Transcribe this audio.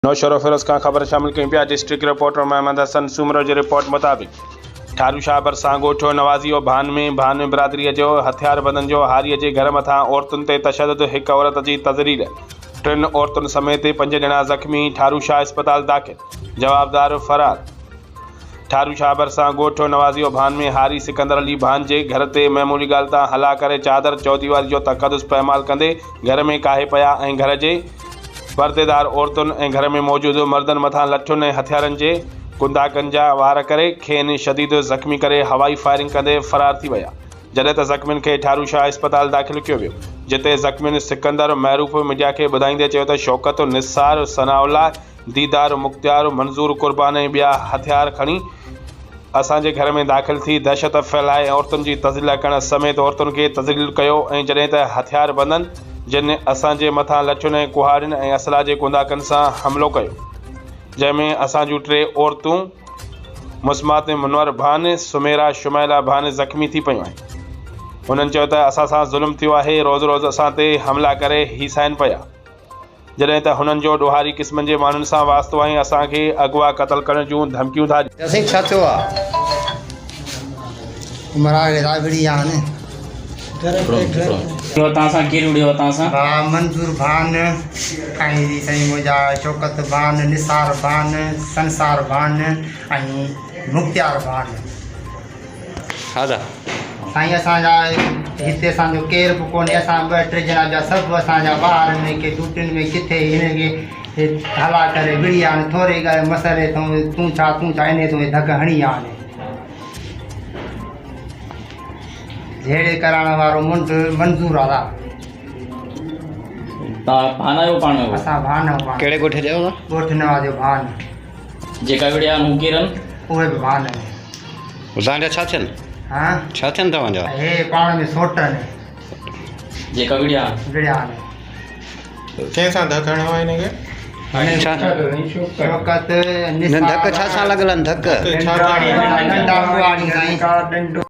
نوشهروفيروز کان خبر شامل ڪيون پيا ڊسٽرڪٽ رپورٽر محمد حسن سومرو جي رپورٽ مطابق ٺاروشاهه ڀرسان ڳوٺ نوازيو ڀان ۾ ڀان برادري جو هٿياربندن جو هاري جي گهر مٿان عورتن تي تشدد هڪ عورت جي تذليل ٽن عورتن سميت پنج ڄڻا زخمي ٺاروشاهه اسپتال داخل جوابدار فرار ٺارو شاهه ڀرسان ڳوٺ نوازيو ڀان ۾ هاري سڪندر علي ڀان جي گهر تي معمولي ڳالهه تان هلا ڪري چادر چوديواري جو تقدس پائمال ڪندي گهر ۾ ڪاهي پيا ۽ گهر جي پرديدار عورتن ۽ گهر ۾ موجود مردن مٿان لٺين ۽ هٿيارن جي ڪنداڪن جا وار ڪري کين شديد زخمي ڪري هوائي فائرنگ ڪندي فرار ٿي ويا جڏهن ته زخمين کي ٺارو شاهه اسپتال داخل ڪيو ويو جتي زخمين سڪندر معروف ميڊيا کي ٻڌائيندي چيو ته شوڪت، نثار، ثناء الله، ديدار، مختيار، منظور قربان ۽ ٻيا هٿيار کڻي اسان جي گهر ۾ داخل ٿي دهشت ڦهلائي عورتن جي تذليل ڪرڻ سميت عورتن کي تذليل ڪيو ۽ جڏهن ته هٿياربندن جن اسان جي مٿان لٺين ۽ ڪهاڙين ۽ اسلحه جي ڪنداڪن سان حملو ڪيو جنهن ۾ اسان جون ٽي عورتون مسمات منور ڀان، سميرا، شمائلا ڀان زخمي ٿي پيون آهن. هنن چيو ته اسان سان ظلم ٿيو آهي روز روز اسان تي حملا ڪري هيسائن پيا. جڏهن ته هنن جو ڏوهاري قسمن جي ماڻهن سان واسطو ۽ اسان کي اغوا قتل ڪرڻ جون ڌمڪيون ٿا ڏين. سائين ڇا ٿيو آ؟ عمراڻي راوڙي آن. اهو توهان سان ڪير وڙهيو توهان سان؟ ڀاء منظور ڀان ۽ سائين منهنجا شوڪت ڀان، نثار ڀان، سنسار ڀان ۽ مختيار ڀان. ها دا. سائين اسان جا هتي اسان جو ڪير به ڪونهي اسان ٻه ٽي ڄڻا ٻيا سڀ اسان جا ٻاهر ۾ ڪي ڊيوٽين ۾ ڪٿي هن کي هلا ڪري وڙهي آن ٿوري ڳالهه مسئلي تون تون ڇا تون ڇا انهي تون ڌڪ هڻي آن جهيڙي ڪرائڻ وارو منڍ منظور آ تان ڀان آهيو پاڻ ۾ اسان ڀان آهيون پاڻ ڪهڙي ڳوٺ جا آهيو ڳوٺ نواز جو ڀان جيڪا وڙهيا آهن هو ڪير آهن اهي به ڀان آهن توهان جا ڇا ٿين؟ ها؟ ڇا ٿين توهان جا؟ هي پاڻ ۾ سوٽ آهن. جيڪا وڙهيا آهن. وڙهيا آهن. ڪنهن سان ڌڪ هڻيو آهي هن کي؟ ڇا؟ شوڪت نه ڌڪ ڇا سان لڳل آهن ڌڪ؟ ڇا سان ڏنڊا ڪهاڙي سائين.